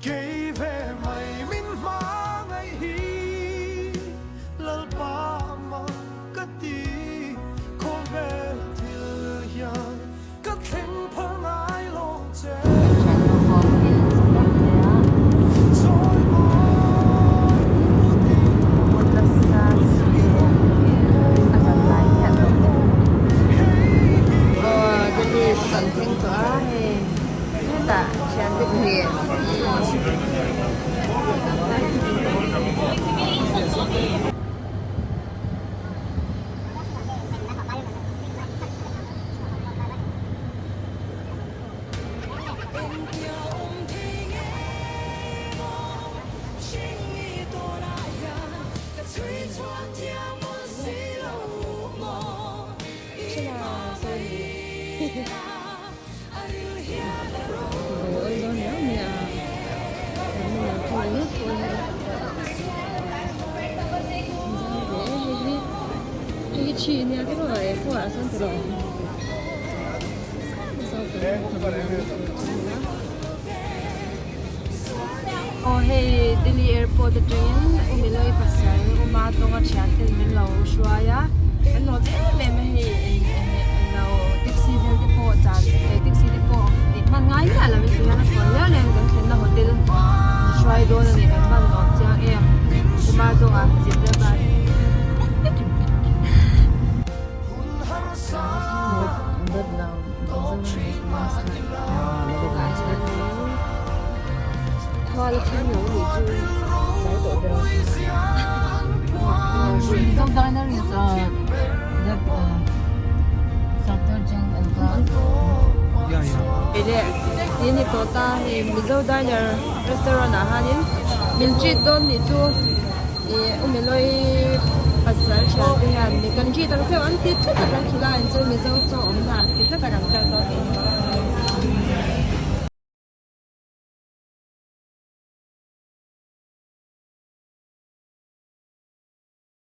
Kei ve mai min hmangaih hi Lalpa mah ka ti Khawvel thil hian ka thleng phal ngai lo che. Aw hei Delhi airport atangin Umiloi pasal Uma tawnga thian ten min lo hruai a kan lawm em em a hei eng lo taxi vel te pawh chan taxi te pawh tih hman ngai miah lo in tihian a thawn liau liau in kan thlenna hotel hruai dawn a ni kan hman nuam chiang em Uma tawngah Zindabad. Ni tawh ta hei Mizo diner restaurant ah hianin min treat dawn nih chu ih Umeloi pasal thian te hian mi kan treat ang theuh an ti tlat a kan khilaiah chuan Mizo chaw awm.